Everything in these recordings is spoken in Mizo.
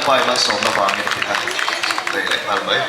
Lalpa i malsawmna vangin ti kha rei leh nghal mai.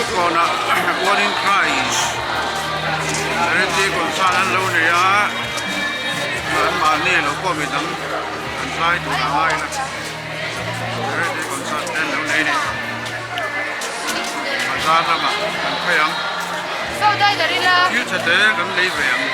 Kawnah One in Christ Charity concern an lo nei a anmahni lo pawh midang an zai tur a ngai la Charity concern te an lo nei a ni bazar lamah kan phei ang thil tha te kan lei ve ang.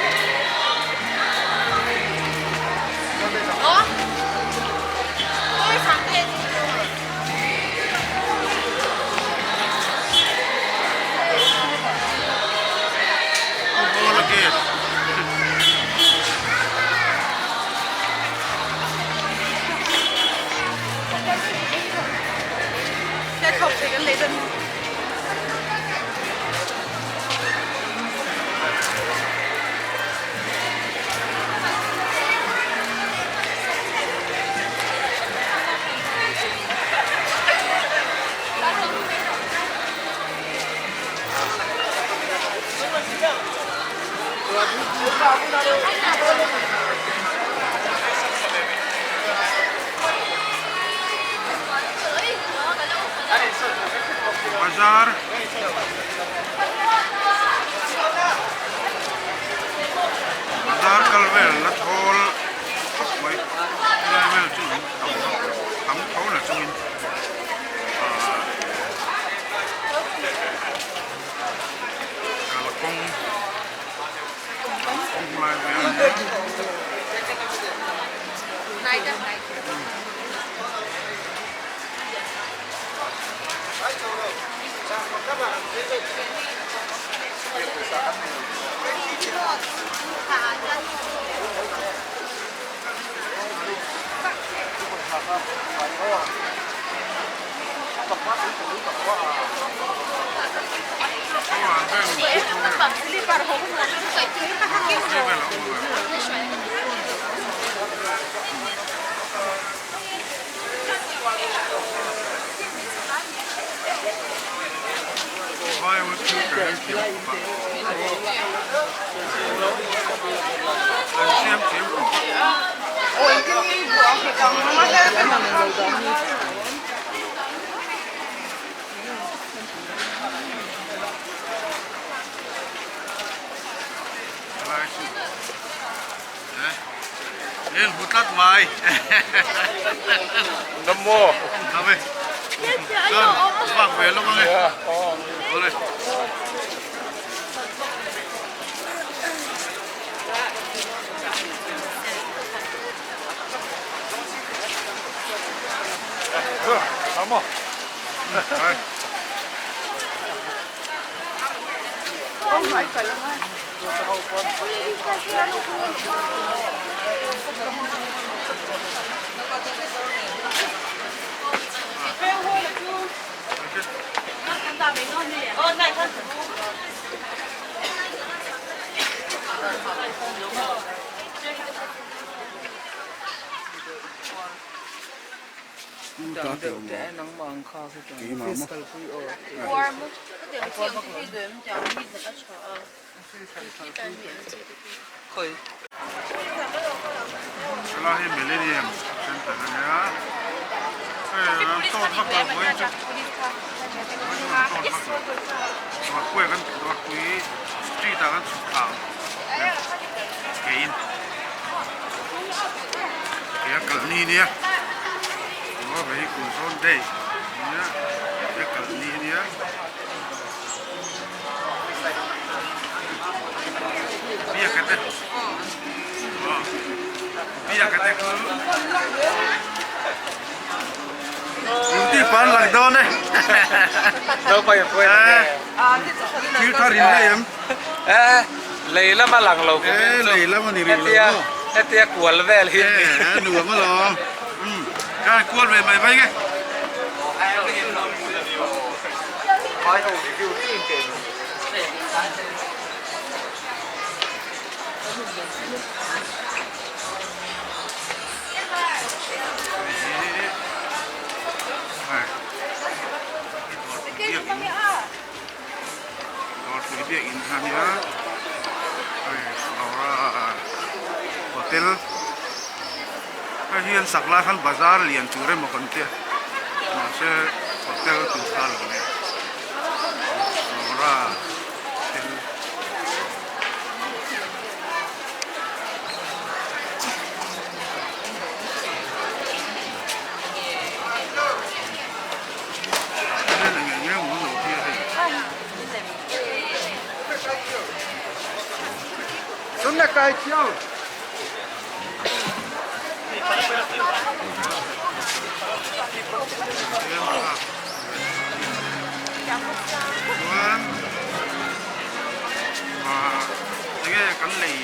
Bazar Bazar kal vel la thawl khawp mai helai vel chu in tam vak lo tam tho la chungin ahh kalkawng kawng lai vel a ni a. Lên hút lát mai. Năm mô. Năm đi. Lên, vác về lúc này. Lên. Năm mô. Đây. Helai hi Millennium Centre a nia hei an tawt vak lo vawiin chu vawiin chu an tawt vak lo dawrpui kan dawrpui street ah kan chhuk thla ang keiin ke a kalh ni nia aw vehicle zawn day nia ke a kalh ni nia. Lei lama lang lo hetia hetia kual vel hi nuam alawm kan kual ve mai mai nge. Dawrpui biakinn kha nia hei Laura hotel hei hi an sak lai khan bazar lian tur emaw kan tia mahse hotel tur kha a lo nia Laura hotel. Chuan ah enge kan lei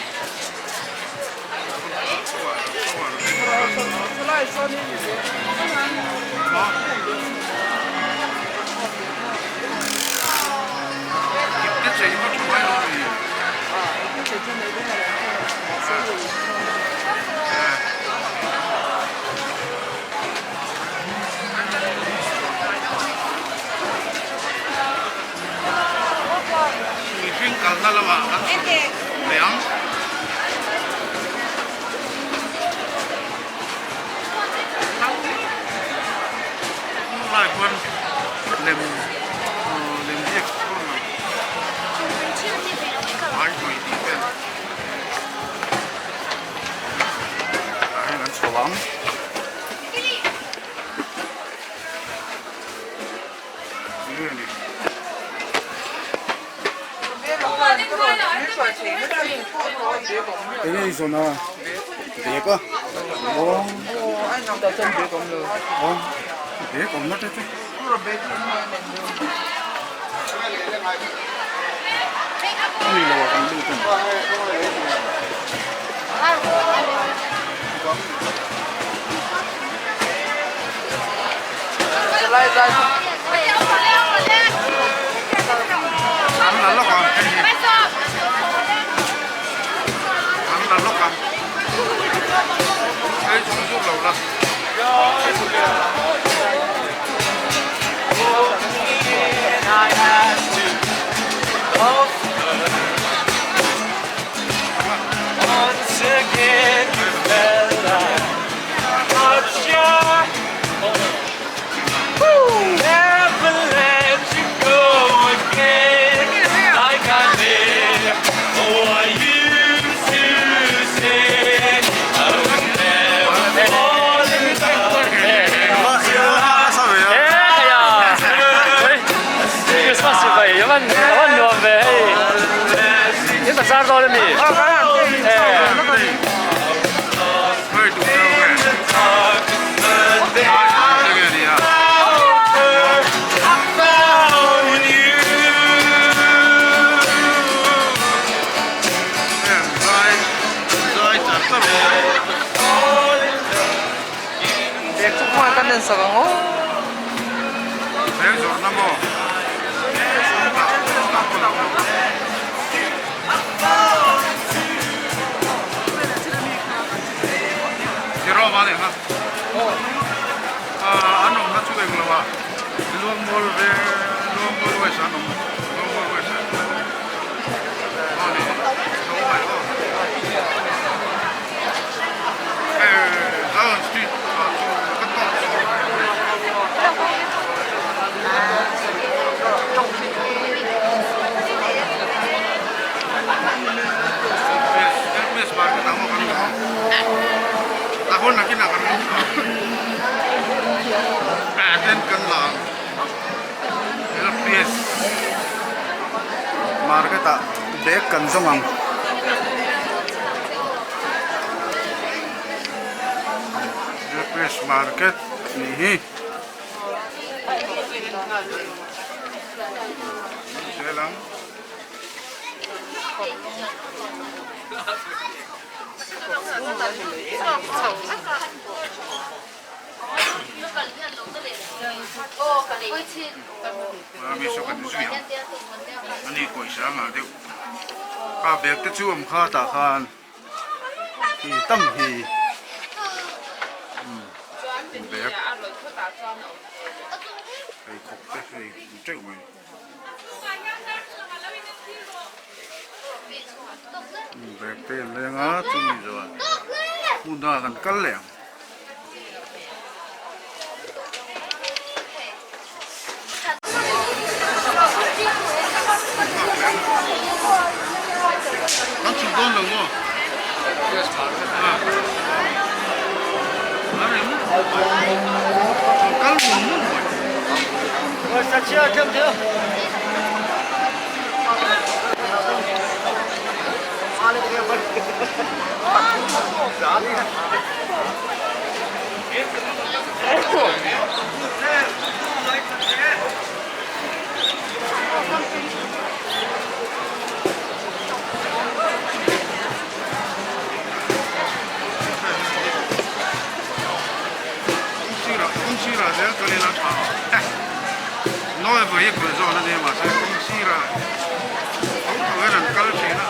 Mihring kalna lamah kan chhun leh ang. Tunlai khuan lem lem biak tur lo ai tui tih vel tah hian kan chho ang. Enge i zawn a bag a aw aw bag awm na te te ani lo ah kan lut a ni. An la lawk ang hei hi an la lawk ang hei chung zuk lo la. englo a Luangmual veng Luangmual west ah an awm Luangmual west ah aw ni tho mai aw hei Zion street ah chu ka tawk chhuak LPS market ah maw kan luh ang tah hun nakinah kan lut ang ten kan la ang LPS market ah bag kan zawng ang. LPS market nih hi. Ani pawisa a ngah deuh a bag te chu awm kha tah khan hi tam hi bag pheikhawk te hei awm teuh mai. Bag te an leng a chumi zawh hmun dangah kan kal leh ang. Kan chhuk dawn lo maw? Kal mum mum mai. Kawng sirah zel kal ila tha a nawi vawi hi kal zawn a nia mahse kawng sirah tho tho hian an kal thin a.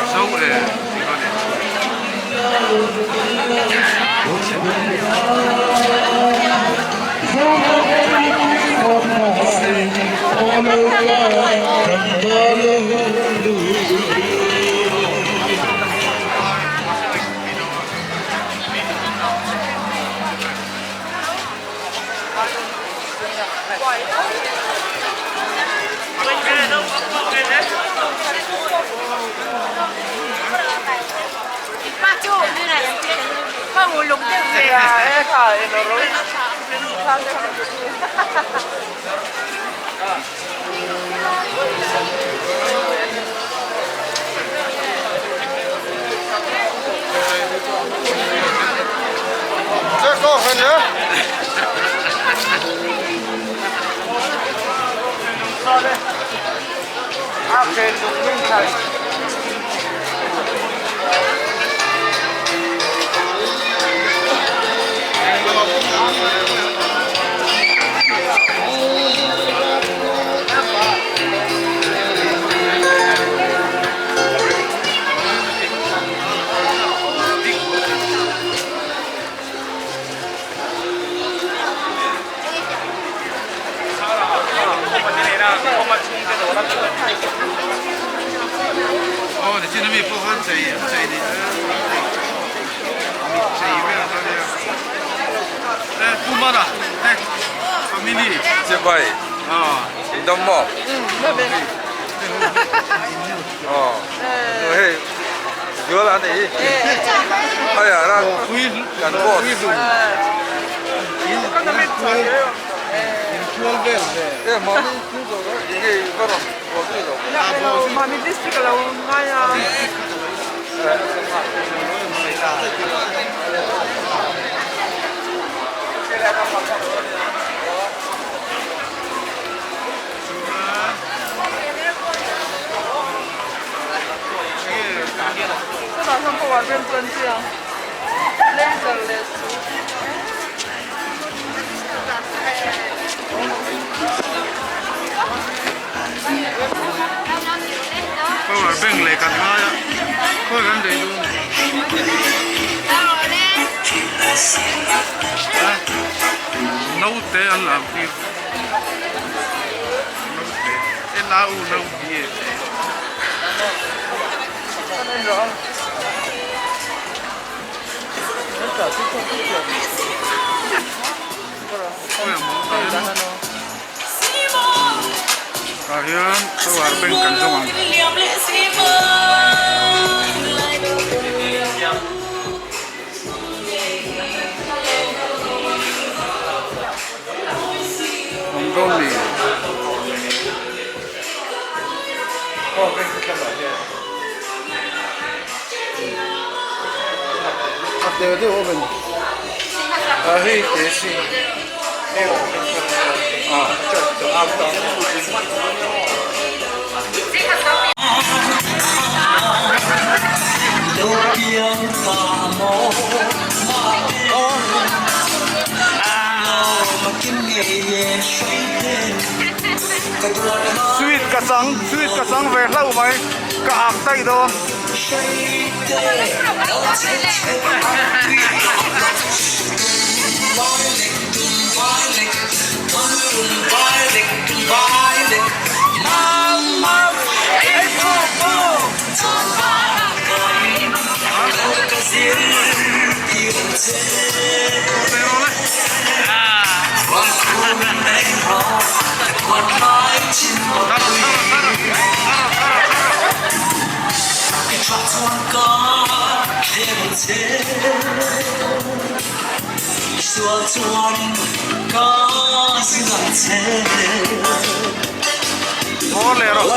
So e ti kha ni. Aw nichin ami pawh khan chei chei ni chei vel kha nia e pu mana e family Chibai dam maw aw hei zual a nei hei ah ran kan boss e mami thil zawh kha enge i va rawn bawl zui lo Mami district a lo ngai a. Tah hian power bank chu an ti a blazer leh suit. Power bank leh kan ngai a khawi kan lei dawn a naute an lam tir naute N A U no B A T. Tah hian power bank kan zawng ang. Awm dawn ni. A te deuh awm em? A hei te si hei awm em a Sweet ka chang sweet ka chang ve hlauh mai ka ak daih dawn. Bawr leh rawh.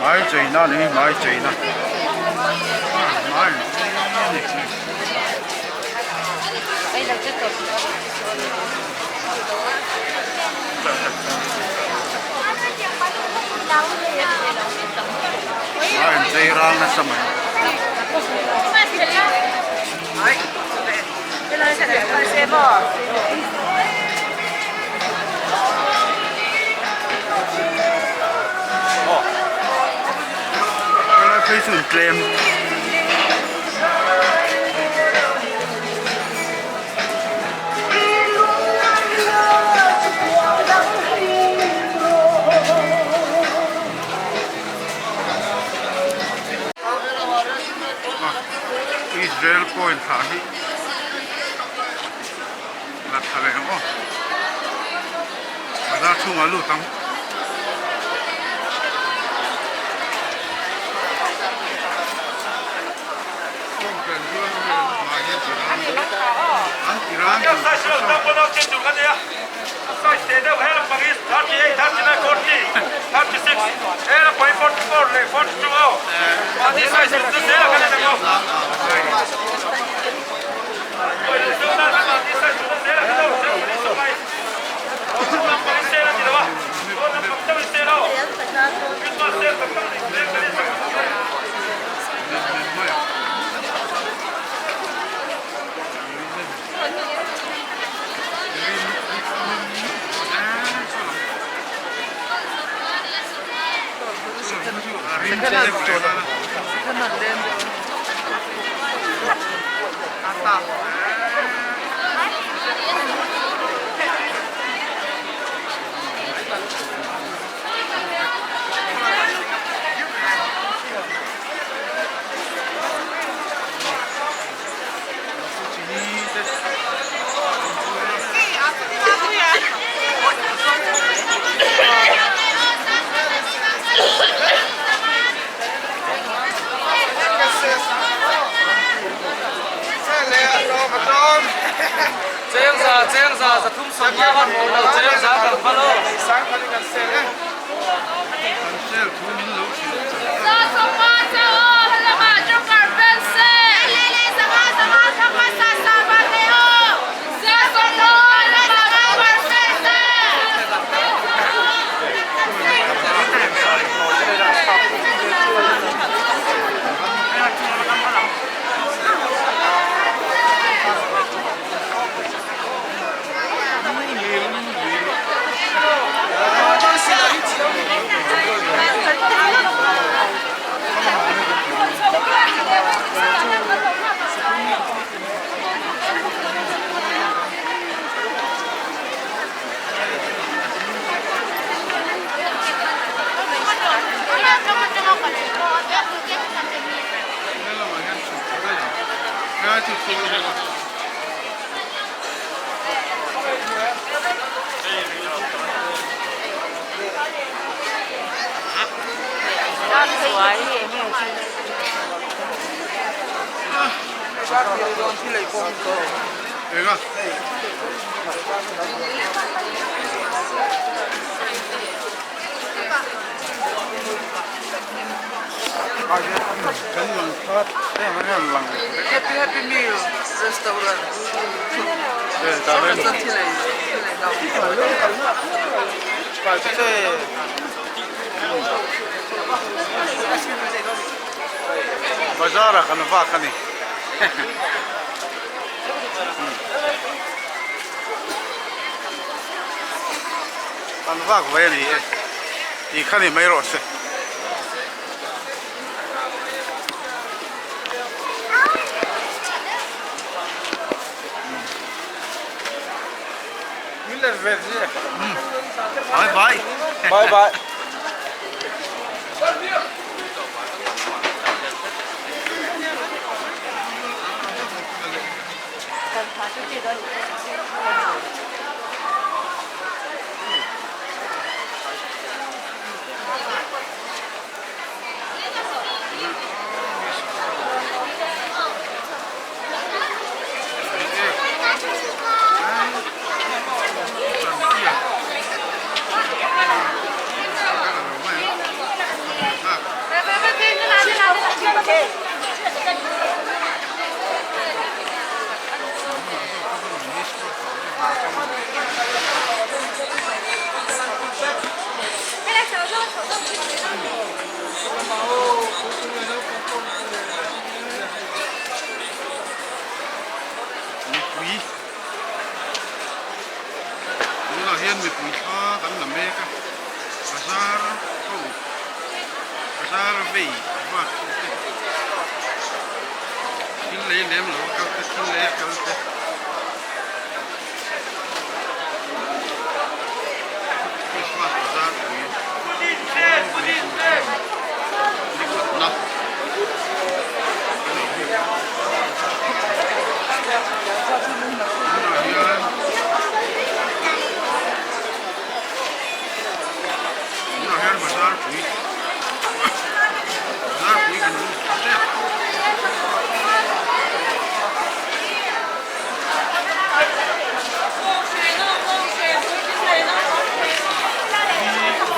Hmai cheina ni hmai cheina hmai ni. A inchei rang nasa mai. Helai phei chu intlem. Israel coin thlah hi la tha leh ang aw bazar chhungah lut ang. Chengza 350 khan hmu lo Chengza kan hma lo. Kan sel thu min lo hrilh char char. Kan lang khat lang. Happy Happy Meal Restaurant. Bazar ah kan vak a ni. Kan vak vai a ni e. Tih kha ni mai rawh se. Bye bye. Bye bye. Mipui tunah hian mipui thla kan la mek a bazar ho bazar vei vak ho te thil lei lem lo a kal te thil lei a kal te. Christmas bazar pui ropui inkhawm ni khatna a ni hi. Tunah hian tunah hian bazar pui bazar pui kan lut thla tep.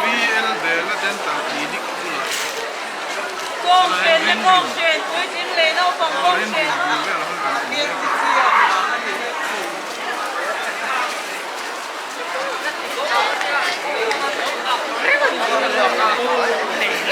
VL Bela Dental Clinic bulah tlai rin rin bul velah khan kan awm mek a.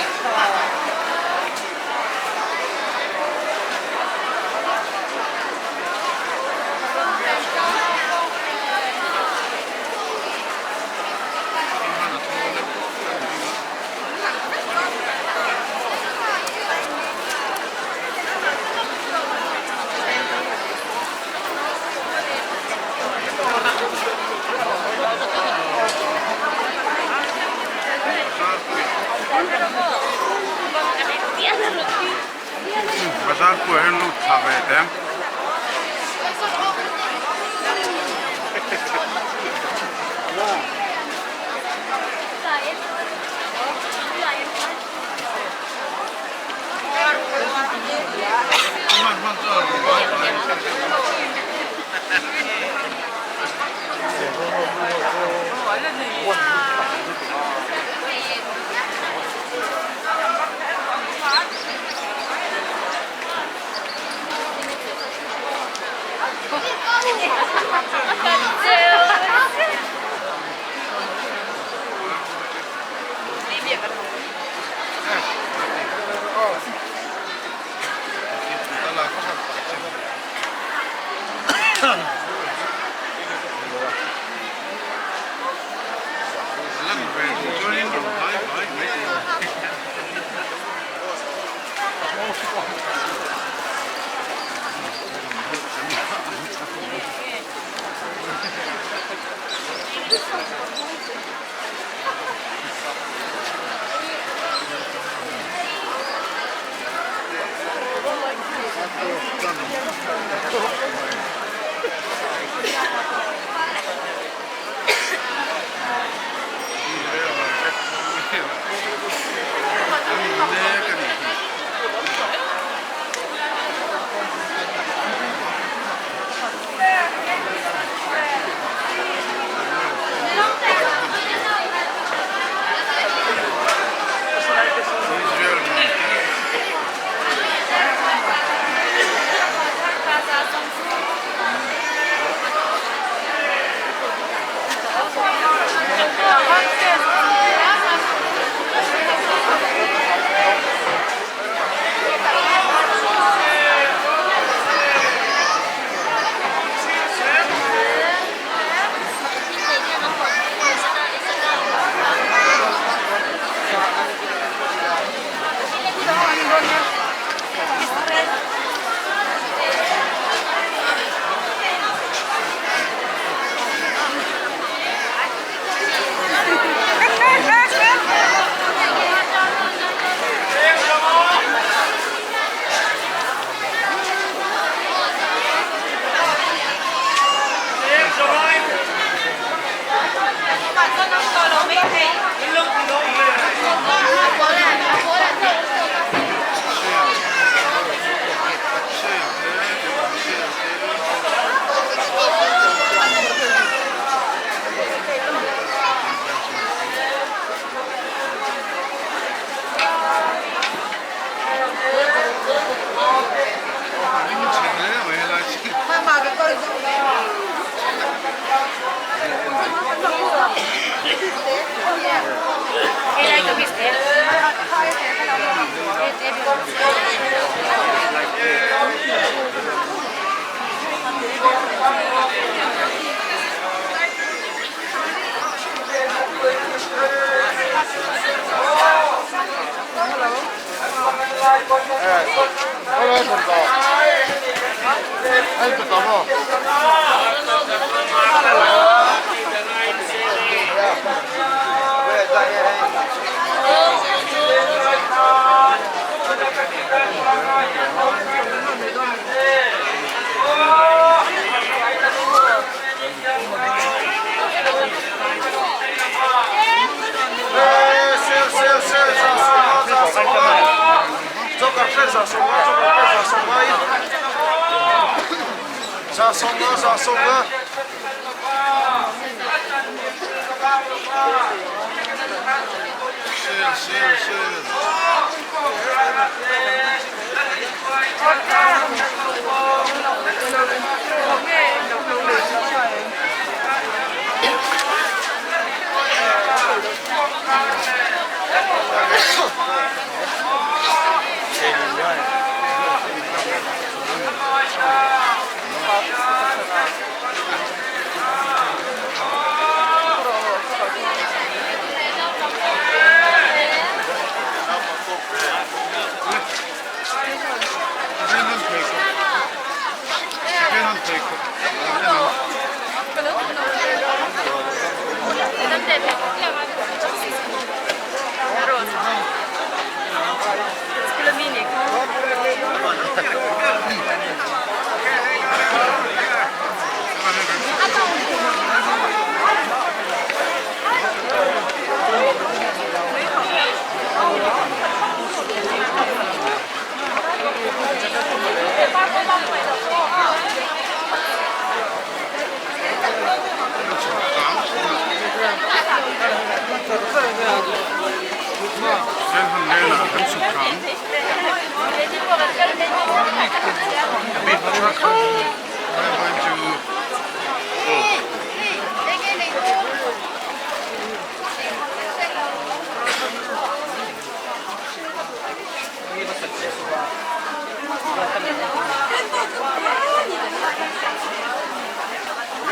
Bazar pawh hian lut thla ve teh ang. Lan ve duh chuanin rawn hlai vai mai tur a ni.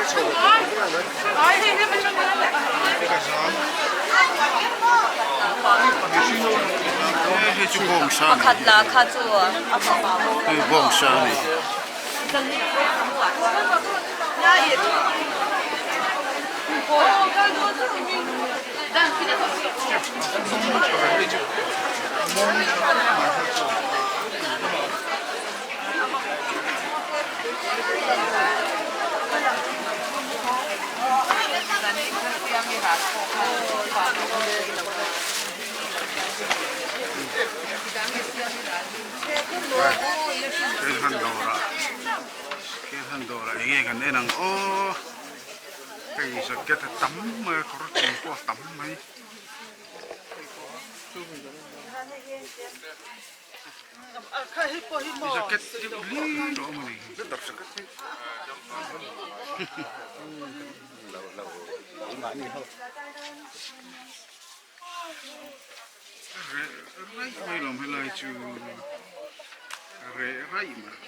Ka zam. Hei chu bawngsa a ni. Hei bawngsa a ni. Khelhan dawrah Khelhan dawrah eng nge kan en ang aw hei jacket a tam mai a kawr chung pawh a tam mai. Jacket deuh hlir a awm a ni. Reh raih mai lawm helai chu reh raih mai.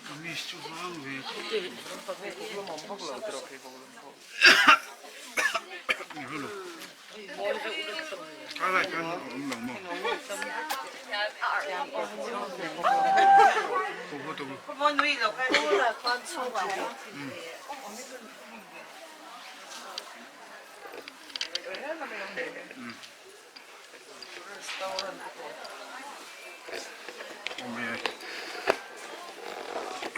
Kamis chu vang ve Khalai khan a awm lo maw?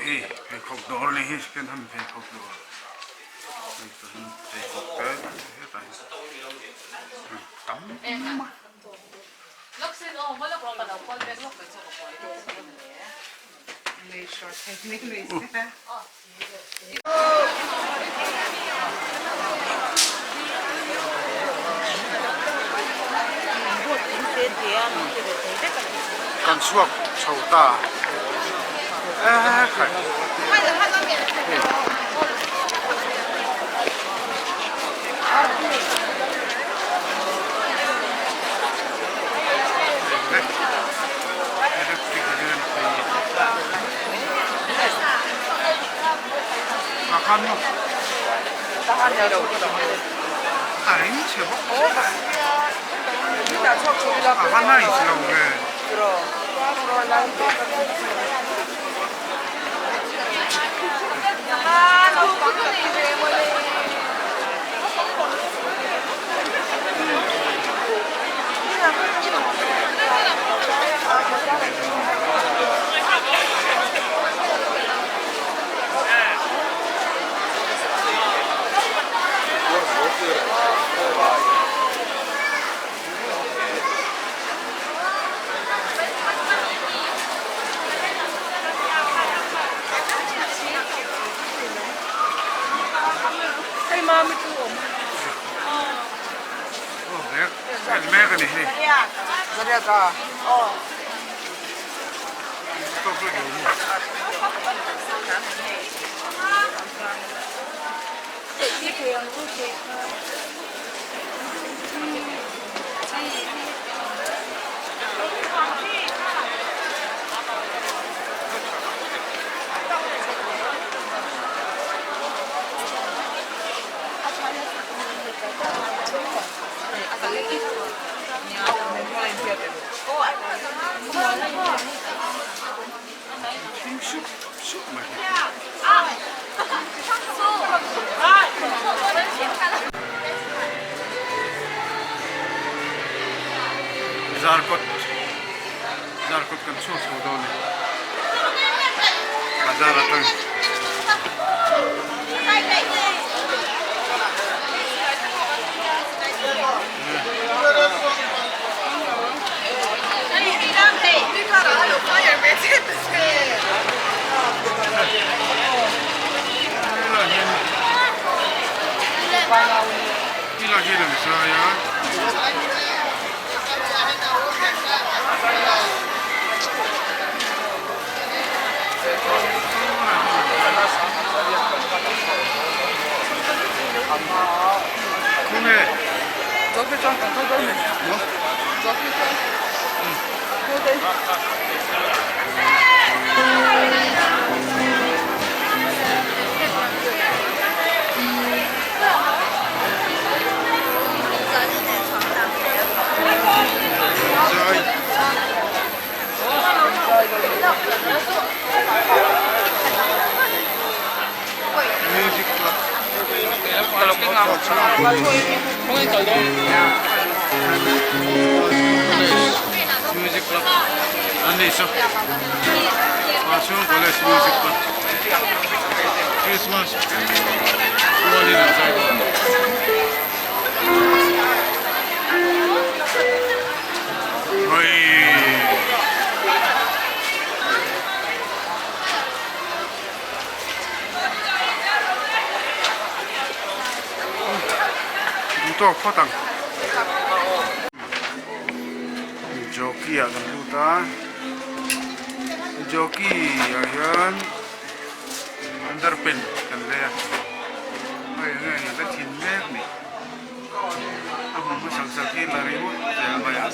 Hei pheikhawk dawr a ni hi second hand pheikhawk dawr hei tah hian pheikhawk te hetah hian tam a. Kan chhuak chho ta e khai. A va nice lo ve. Mek a ni hei. Tawk lek lo maw? Thim sup sup mai hi. Zarkawt Zarkawt kan chhuak chho dawn e bazar atang. Helai hian an zai a. Khawnge? Maw? College Music Club an nih chu Pachhung College Music Club Christmas pualin an zai dawn a ni. Duhtawk phawt ang. Jockey ah kan lut a. Jockey ah hian underpant kan lei a. Hei enge ni la thin mek ni. A hmu hmasak sak hi la ringawt zel mai a.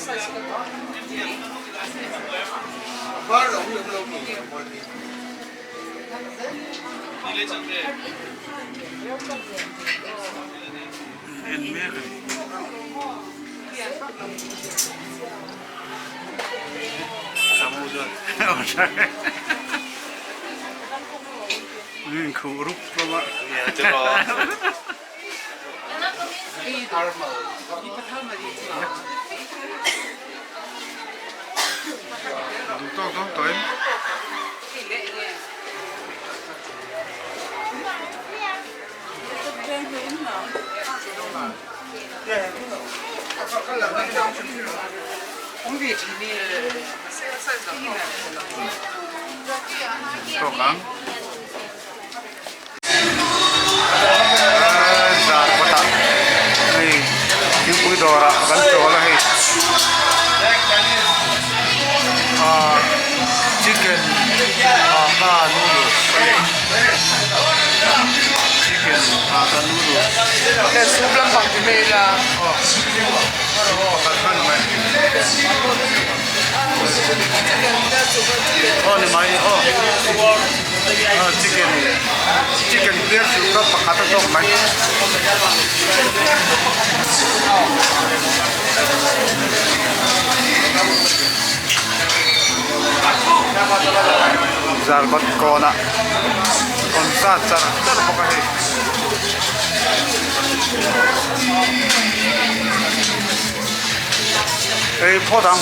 En mek a ni. Min khuh rup hlawm a. Duh tawk dawn tawh em? Tawk ang. Zar kawtah hei thingpui dawrah kan chawl a hei ah chicken hakka noodles chicken hakka noodles aw pakhat kha ni mai aw ni mai aw. Chicken chicken clear chu ka pakhat a tawk mai. Zarkawt kawnah concert char char bawk a hei. Ei phawt ang.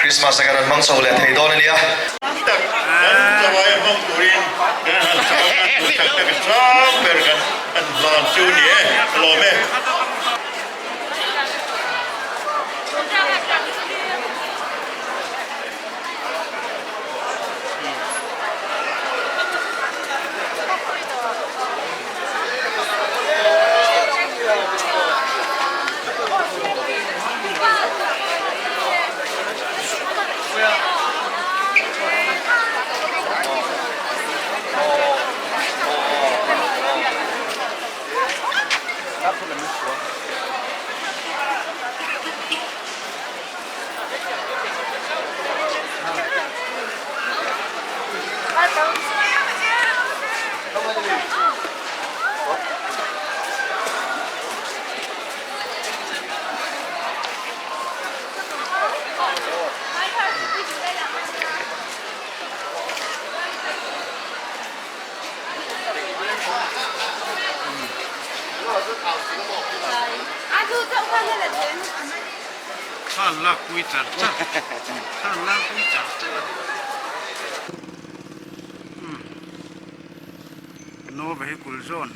Christmas a kan rawn hmang chho leh thei dawn a nia. Tak kan tlawai a hmang turin kan han chang a, duhsak tak sang ber kan han hlan chu ni e, ka lawm e. Thla an lak pui char char thla an lak pui char char a umm no vehicle zone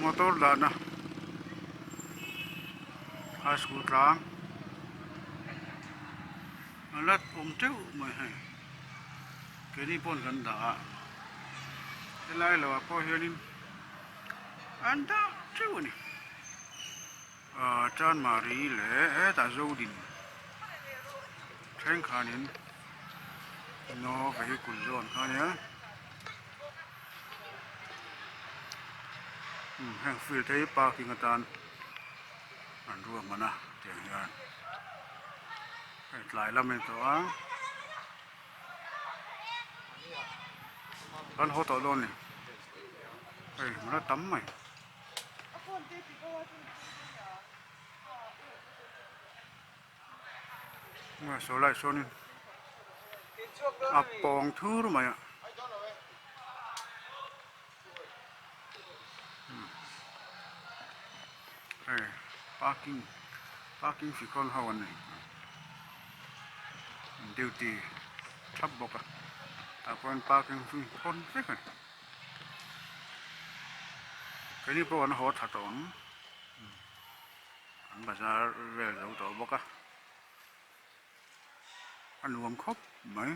motor dahna high school tlang a la awm teuh mai hei keini pawn kan dah a helai lo ah pawh hianin an dah teuh a ni. Ahh Chanmari leh hetah Zodin thleng khanin no vehicle zawn kha ania umm heng field te hi parking atan an ruahman a tiang hian hei tlai lam a ni tawh a kan haw tawh dawn a ni hei hmun a tam mai. Saw lai sawnin a pawng thur mai a hei parking parking hri khawn ho an nei duty thap bawk a tah pawhin parking hri khawn vek a ni. Keini pawh an haw tha tawh ang an bazar vel zo tawh bawk a a nuam khawp mai.